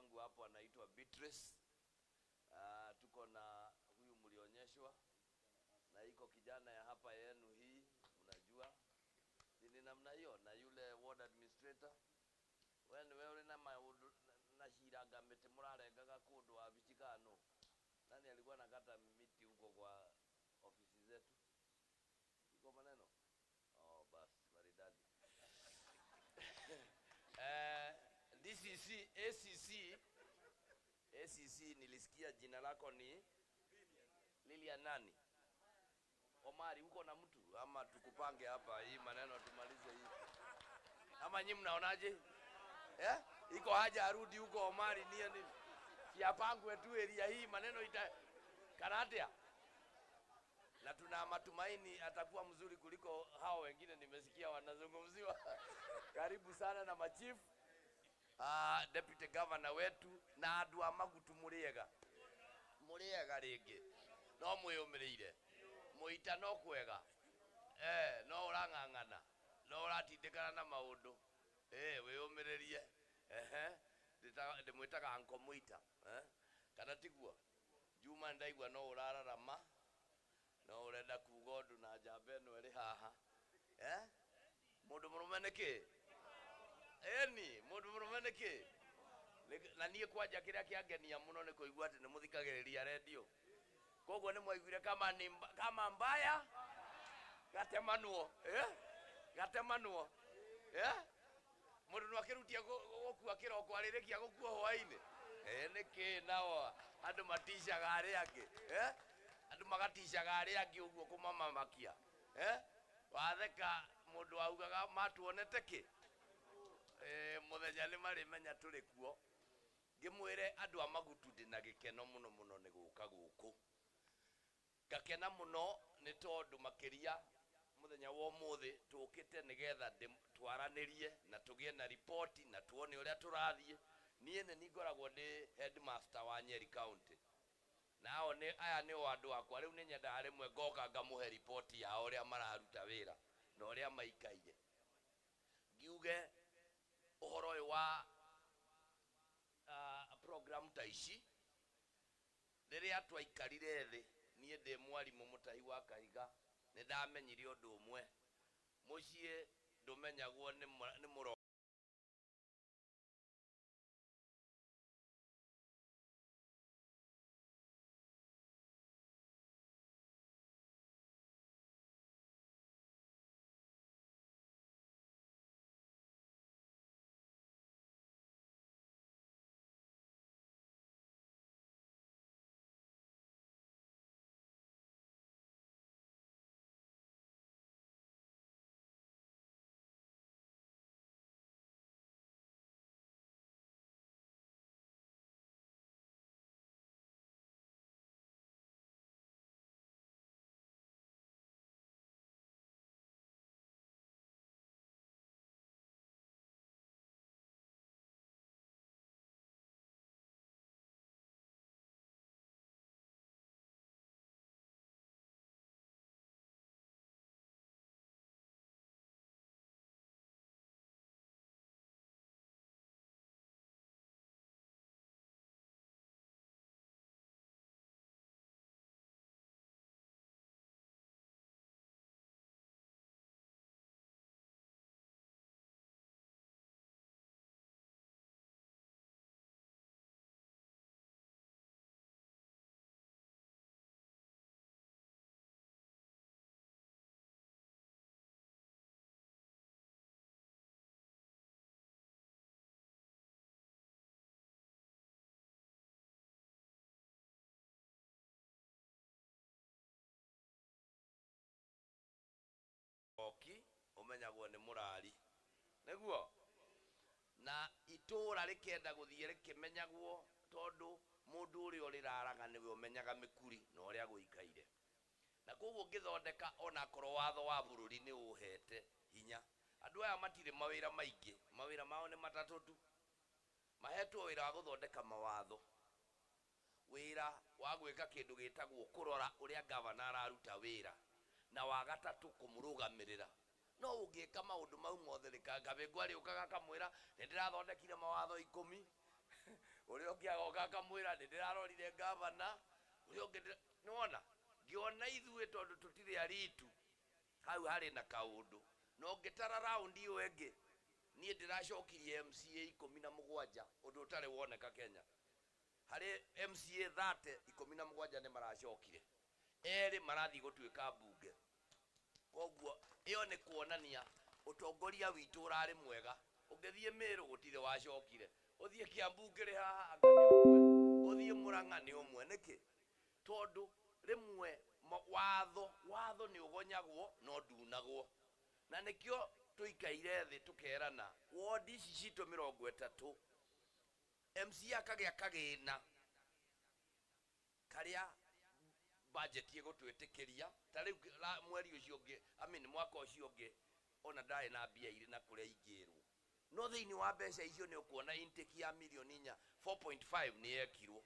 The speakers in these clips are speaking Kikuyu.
wangu hapo anaitwa Beatrice. Tuko na huyu mlionyeshwa, na iko kijana ya hapa yenu hii, mnajua ni namna hiyo, na yule ward administrator. We niwe uri na maundu na ciranga miti murarengaga kundu wabici kano. Nani alikuwa anakata miti huko kwa ofisi zetu? Iko maneno? Oh, basi maridadi. DCC, ACC, ACC nilisikia jina lako ni Lilian nani? Omari, uko na mtu ama tukupange hapa hii maneno tumalize hii? Ama nyinyi mnaonaje? Eh? Iko haja arudi huko Omari nia nini? Siapangwe tu area hii maneno ita karatea. Na tuna matumaini atakuwa mzuri kuliko hao wengine nimesikia wanazungumziwa. Karibu sana na machief. Deputy governor wetu na andu a Magutu muriega. Muriega ringi. No mwiyumiriire. Muita no kwega. No urang'ang'ana. No uratindikana na maundu. Wiyumiririe. Ndimwitaga anko Muita. Kana tiguo? Juma ndaigua no urararama. No urenda kuga undu na njamba ĩno ĩrĩ haha. Mundu murume nĩkĩ? Eni, mundu murume nĩkĩ? Na niĩ kwanja kĩrĩa kĩangenia mũno nĩ kũigua atĩ nĩ mũthikagĩrĩria redio. Koguo nĩ mwaiguire kama ni kama mbaya gatemanwo. Gatemanwo. Mundu no akĩrutia gũkua kĩroko arĩrĩkia gũkua hwaĩ-inĩ. Nĩkĩ nao andũ maticaga arĩa angĩ? Andũ magaticaga arĩa angĩ ũguo kũmamamakia. Watheka mũndũ augaga matuonete kĩ? Mũthenya nĩ marĩmenya tũrĩ kuo. Ngĩmwĩre andũ a Magutu ndĩna gĩkeno mũno mũno nĩ gũka gũkũ. Ngakena mũno nĩ tondũ makĩria mũthenya wa ũmũthĩ tũkĩte nĩgetha twaranĩrie na tũgĩe na ripoti na tuone ũrĩa tũrathiĩ. Niĩ nĩ niĩ ngoragwo ndĩ headmaster wa Nyeri County. Nao nĩ aya nĩo andũ akwa. Rĩu nĩ nyendaga rĩmwe ngoka ngamũhe ripoti yao ũrĩa mararuta wĩra na ũrĩa maikaire. Ngiuge ũhoro ũyũ wa program ta ici, rĩrĩa twaikarire thĩ, niĩ ndĩ mwarimũ mũtahi wa Kahiga, nĩ ndamenyire ũndũ ũmwe. Mũciĩ ndũmenyagwo nĩ mũro oki umenyagwo ni murari niguo na itura rikenda guthie rikimenyagwo tondu mundu uria uriraraga niwe umenyaga mikuri na uria guikaire na koguo ngithondeka ona korwo watho wa bururi ni uhete hinya andu aya matire mawira maingi mawira mao ni matatu tu mahetwo wira wa guthondeka mawatho wira wa gwika kindu gitagwo kurora uria governor araruta wira na wa gatatu kumurugamirira no ungika maundu mau mothe rika Kavingwa riukaga akamwira ni ndirathondekire mawatho 10 Ũrĩa ũngĩ agoka akamwĩra nĩ ndĩrarorire gavana ũrĩa ũngĩ nĩwona ngĩona ithuĩ tondũ tũtirĩ aritu hau harĩ na kaũndũ na ũngĩtara raundi ĩyo ĩngĩ niĩ ndĩracokirie MCA 17, ũndũ ũtarĩ woneka Kenya. Harĩ MCA 30, 17 nĩ maracokire, erĩ marathiĩ gũtuĩka mbunge. Koguo ĩyo nĩ kuonania ũtongoria witũ ũrarĩ mwega. Ũngĩthiĩ Meru gũtirĩ wacokire, ũthiĩ Kiambu ngĩrĩ haha anga nĩ ũmwe, ũthiĩ Murang'a nĩ ũmwe. Nĩkĩ? Tondũ rĩmwe watho nĩ ũgonyagwo no ndunagwo, na nĩkĩo tũikaire thĩ tũkerana wodi ici citũ 30, MCA akagĩa kagĩna karĩa budget ĩgũtwĩtĩkĩria. Ta rĩu mweri ũcio ũngĩ, I mean, mwaka ũcio ũngĩ, ona ndarĩ na mbia irĩ na kũrĩa ingĩrwo, no thĩinĩ wa mbeca icio nĩ ũkuona intake ya mirioni 4, 4.5 nĩ yekirwo,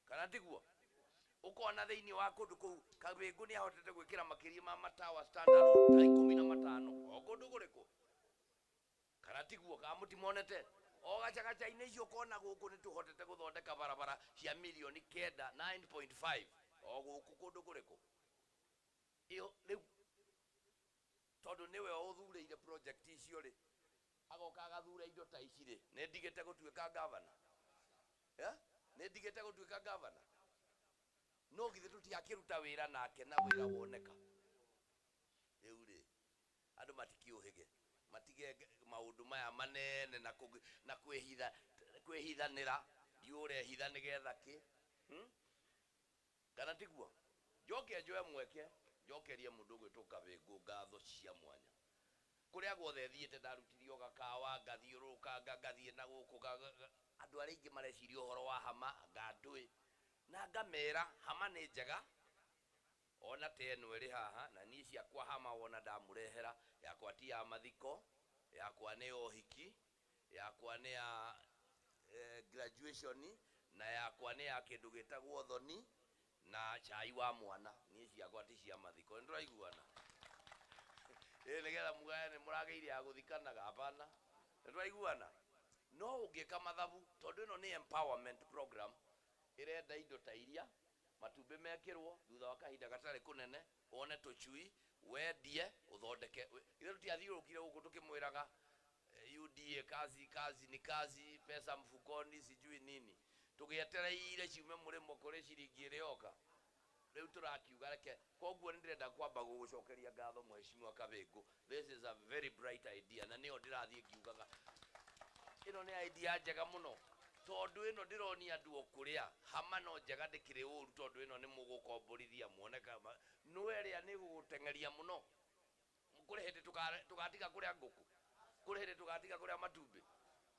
kana tiguo? Ũkona thĩinĩ wa kũndũ kũu Kabĩngũ nĩ ahotete gwĩkĩra makĩria ma matawa standalone ta 15 o kũndũ kũrĩkũ, kana tiguo? Kana mũtimonete o gacagaca-inĩ icio? Ũkona gũkũ nĩ tũhotete gũthondeka barabara cia mirioni 9, 9.5 o gũkũ kũndũ kũrĩkũ. Ĩyo rĩu tondũ nĩwe ũthurĩire project icio rĩ, agoka agathura indo ta ici rĩ, nĩ ndigĩte gũtuĩka gavana? Eh? Nĩ ndigĩte gũtuĩka gavana? No githĩ tũtiakĩruta wĩra nake na wĩra woneka? Rĩu rĩ, andũ matikĩũhĩge, matige maũndũ maya manene na na kwĩhitha kwĩhithanĩra, ndiũ ũrehitha nĩgetha kĩ, Kana tiguo? Njoke njoe mweke njokerie mũndũ ũgwĩtwo Kabĩngũ ngatho cia mwanya. Kũrĩa guothe thiĩte ndarutirio gakawa, ngathiũrũrũka, ngathiĩ na gũkũ, andũ arĩa aingĩ mareciria ũhoro wa hama ngandũĩ, na ngamera hama nĩ njega ona ta ĩno ĩrĩ haha. Na niĩ ciakwa hama wona ndamũrehera, yakwa ti ya mathiko, yakwa nĩ ya ũhiki, yakwa nĩ ya graduation, na yakwa nĩ ya kĩndũ gĩtagwo thoni na cai wa mwana. Niĩ ciakwa ti cia mathiko, nĩ tũraiguana? Ĩ nĩgetha mugae nĩ mũragĩire ya gũthikanaga, hapana, nĩ tũraiguana? No ũngĩka mathabu, tondũ ĩno nĩ empowerment program ĩrenda indo ta iria matumbĩ mekĩrwo, thutha wa kahinda gatarĩ kũnene wone tũcui, wendie, ũthondeke. Ithe tũtiathiũrũkire gũkũ tũkĩmwĩraga UDA, kazi kazi ni kazi, pesa mfukoni, sijui nini, tũgĩetereire ciume mũrĩmo kũrĩ ciringi ĩrĩoka. Rĩu tũrakiuga reke. Koguo nĩ ndĩrenda kwamba gũgũcokeria ngatho, Mheshimiwa Kabĩngũ. This is a very bright idea, na nĩyo ndĩrathiĩ ngiugaga ĩno nĩ idea njega mũno, tondũ ĩno ndĩronia andũ o kũrĩa hama no njega, ndĩkĩrĩ ũru, tondũ ĩno nĩ mũgũkomborithia muone kama no ĩrĩa nĩ gũgũteng'eria mũno. Kũrĩ hĩndĩ tũgatiga kũrĩa ngũkũ, kũrĩ hĩndĩ tũgatiga kũrĩa matumbĩ.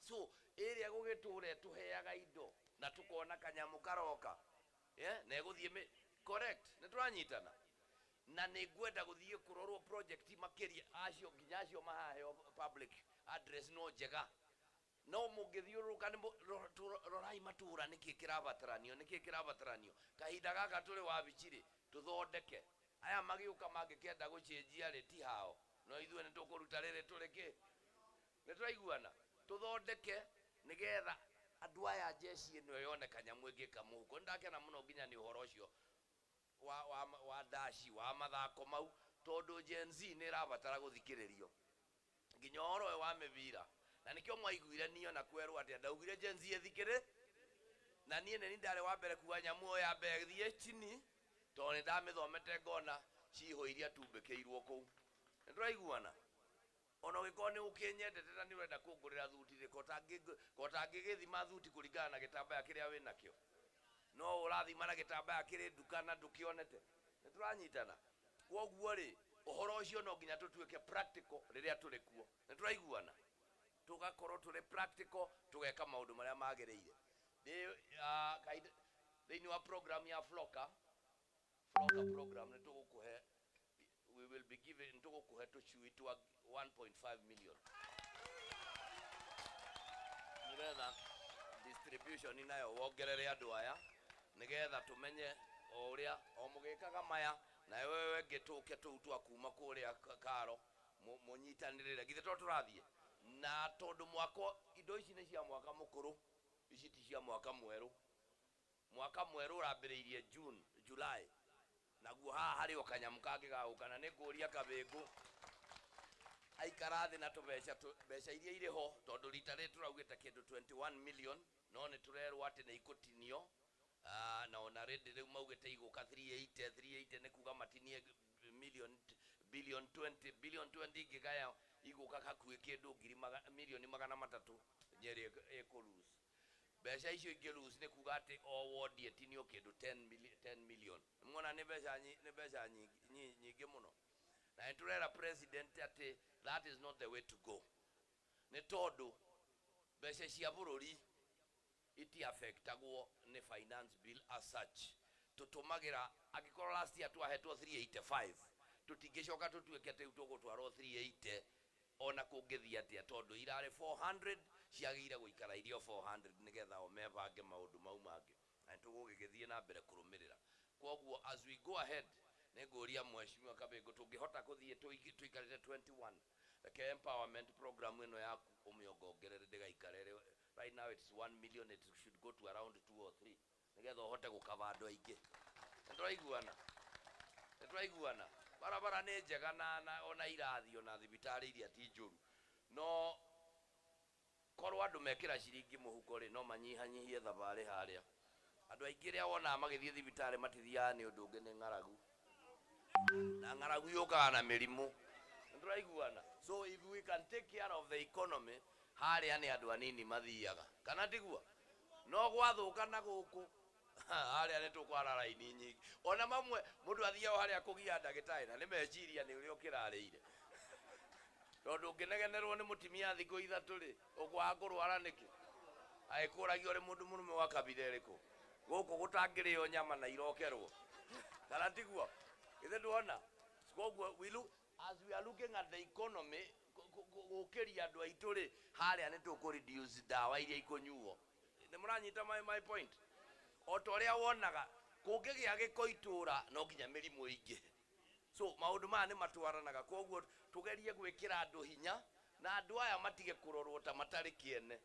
So ĩrĩa gũgĩtũra ĩtũheaga indo na tũkona kanyamũ karoka, yeah? Na ĩgũthiĩ correct, nĩ tũranyitana? Na nĩ ngwenda gũthiĩ kũrorwo project makĩria acio nginya acio mahaheo public address no njega, no mũngĩthiũrũrũka nĩ rorai matũra, nĩkĩ kĩrabataranio, nĩkĩ kĩrabataranio. Kahinda gaka tũrĩ wabici rĩ, tũthondeke. Aya magĩũka mangĩkenda gũcenjia rĩ, ti hao, no ithuĩ nĩ tũkũruta rĩrĩ tũrĩ kĩ. Nĩ tũraiguana? Tũthondeke nĩgetha andũ aya jeshi ĩno yone kanyamũ ĩngĩka mũhuko. Nĩ ndakena mũno nginya nĩ ũhoro ũcio wa ndaci wa mathako mau, tondũ Gen Z nĩ ĩrabatara gũthikĩrĩrio nginya ũhoro ũyũ wa mĩbira, na nĩkĩo mwaiguire niĩ ona kwerwo atĩa ndaugire Gen Z ĩthikĩrĩ, na niĩ nĩ ndarĩ wa mbere kuga nyamũ ĩyo ya mbere ĩthiĩ chini, tondũ nĩ ndamĩthomete ngona cihũ iria tumbĩkĩirwo kũu. Nĩ tũraiguana? Ona ũgĩkorwo nĩ ũkĩnyendete na nĩ ũrenda kũngũrĩra thuti rĩ, ko tangĩgĩthima thuti kũringana na gĩtambaya kĩrĩa wĩnakĩo, no ũrathima na gĩtambaya kĩrĩ nduka na ndũkĩonete. Nĩ tũranyitana? Koguo rĩ, ũhoro ũcio no nginya tũtuĩke practical rĩrĩa tũrĩ kuo. Nĩ tũraiguana? Tũgakorwo tũrĩ practical, tũgeka maũndũ marĩa magĩrĩire. Thĩinĩ wa program ya Floka, Floka program, nĩ tũgũkũhe, we will be giving, nĩ tũgũkũhe tũcui twa 1.5 million nĩgetha distribution nayo wongerere andũ aya, nĩgetha tũmenye o ũrĩa o mũgĩkaga maya, nawe wewe ĩngĩ tũke tũu twa kuma kũrĩa karo mũnyitanĩrĩre. Githĩ to tũrathiĩ na tondũ mwaka indo ici nĩ cia mwaka mũkũrũ, ici ti cia Cia mwaka mwerũ, mwaka mwerũ ũrambĩrĩirie June, July, naguo haha harĩ o kanyamũ kangĩ gagũka, na nĩ ngũria Kabĩngũ aikara thĩ na tũbeca mbeca iria irĩ ho, tondũ rita rĩrĩ tũraugĩte kĩndũ 21 million, no nĩ tũrerwo atĩ nĩ ikũtinio. Na ona rĩndĩ rĩu maugĩte igũka 380 380, nĩ kuga matinie million billion 20 billion 20, ingĩgaya igũka hakuhĩ kĩndũ ngiri milioni 300. Nyeri ĩkũ lose mbeca icio ingĩ lose, nĩ kuga atĩ o wodi ĩtinio kĩndũ 10 million. Nĩmuona nĩ mbeca nĩ mbeca nyingĩ nyingĩ mũno, na nĩ tũrera president atĩ that is not the way to go, nĩ tondũ mbeca cia bũrũri itiaffectagwo nĩ finance bill as such. Tũtũmagĩra, angĩkorwo last year twahetwo 385, tũtingĩcoka tũtuĩke atĩ rĩu tũgũtwarwo 380 ona kũngĩthiĩ atĩa, tondũ irarĩ 400, ciagĩrĩire gũikara irio 400 nĩgetha o mebange maũndũ mau mangĩ, na nĩtũgũgĩgĩthiĩ na mbere kũrũmĩrĩra. Koguo as we go ahead, nĩ ngũria Mheshimiwa Kabĩngũ, tũngĩhota kũthiĩ tũikarĩte 21, reke empowerment program ĩno yaku ũmĩongongerere, ndĩgaikare right now it's 1 million, it should go to around 2 or 3, nĩgetha ũhote gũkaba andũ aingĩ. Nĩtũraiguana? Nĩtũraiguana? Barabara nĩ njega na ona irathi ona thibitarĩ iria ti njũru, no korwo andũ mekĩra ciringi mũhuko rĩ, no manyihanyihie thabarĩ harĩa. Andũ aingĩ rĩa wonaga magĩthiĩ thibitarĩ matithiaga nĩ ũndũ ũngĩ, nĩ ng'aragu, na ng'aragu yũkaga na mĩrimũ. Nĩtũraiguana? So if we can take care of the economy, harĩa nĩ andũ anini mathiaga, kana tiguo? No gwathũka na gũkũ harĩa nĩ tũkwara raini nyingĩ, ona mamwe mũndũ athiaga harĩa kũgia ndagĩtarĩ na nĩ meciria nĩ ũrĩa ũkĩrarĩire, tondũ ũngĩnegenerwo nĩ mũtimia thikũ 3 rĩ, ũkwaga kũrwara nĩkĩ? Agĩkũragia ũrĩ mũndũ mũrũme wa kabira ĩrĩkũ gũkũ gũtangĩrĩo nyama na irokerwo, kana tiguo? Ithe ndwona? Koguo we look, as we are looking at the economy, gũkĩria andũ aitũ rĩ, harĩa nĩ tũkũ reduce ndawa iria ikũnyuo. Nĩ mũranyita my point? O ta ũrĩa wonaga kũngĩgĩa gĩko itũra, no nginya mĩrimũ ĩingĩhe. So maũndũ maya nĩ matwaranaga. Koguo tũgerie gwĩkĩra andũ hinya na andũ aya matige kũrorwo ta matarĩ kĩene.